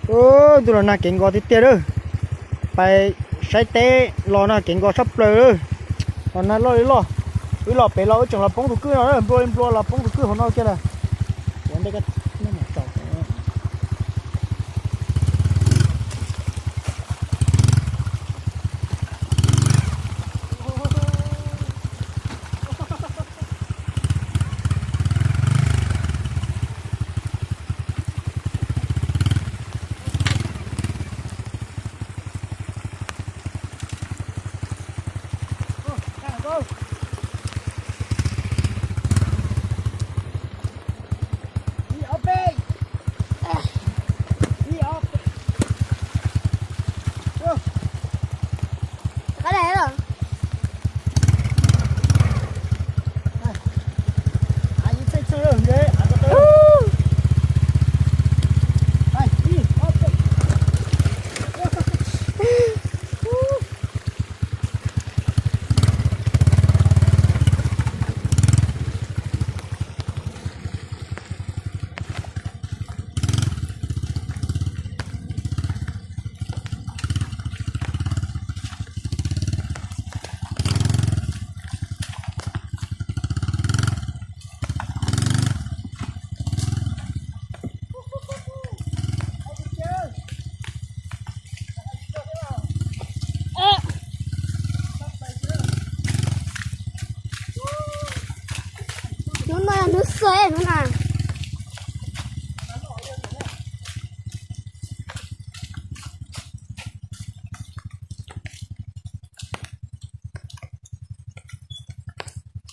Ntuj los nag kev nkos tiag tiag lawm. Pais saib teb los nag kev nkos tshaj plaws lawm. Los nag loj li loj. Wb los pem los wb tseem los poob tus kwj no, nplua li nplua los poob tus kwj hauv no kiag lawm. Hnub no yog hnub xwb hnub no.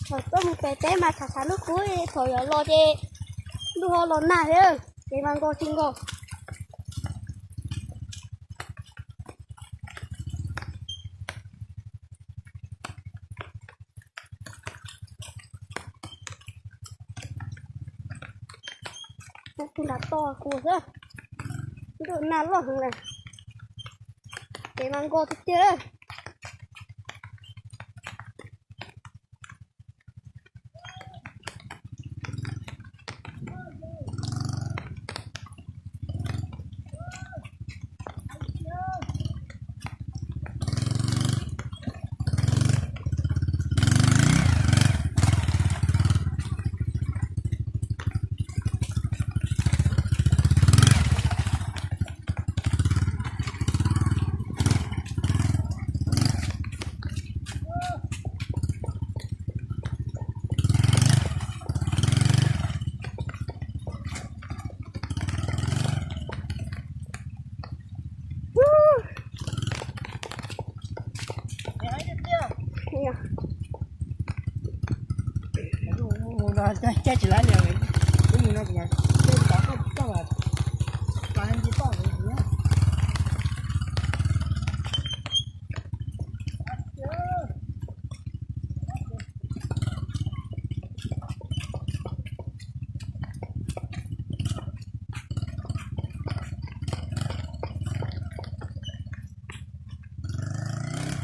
Thaum tuaj mus pem teb mas tshav tshav ntuj kub, thaum yuav los ces ntuj ho los nag thiab, ces mas nkos tsis nkos. Tus nram toj kuv xwb, ntuj nag loj heev lawm, ces mas nkos tiag tiag.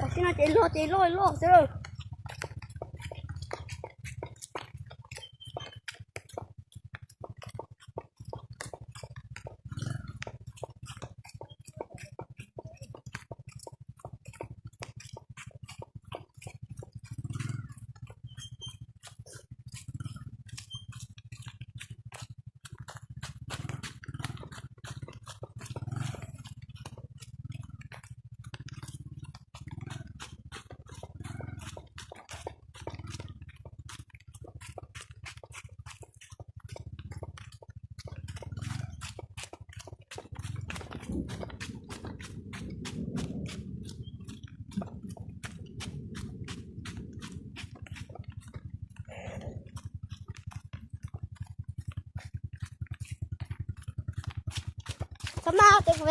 Tam sim no ces loj ces loj loj xwb. Txhob maj, ces kuv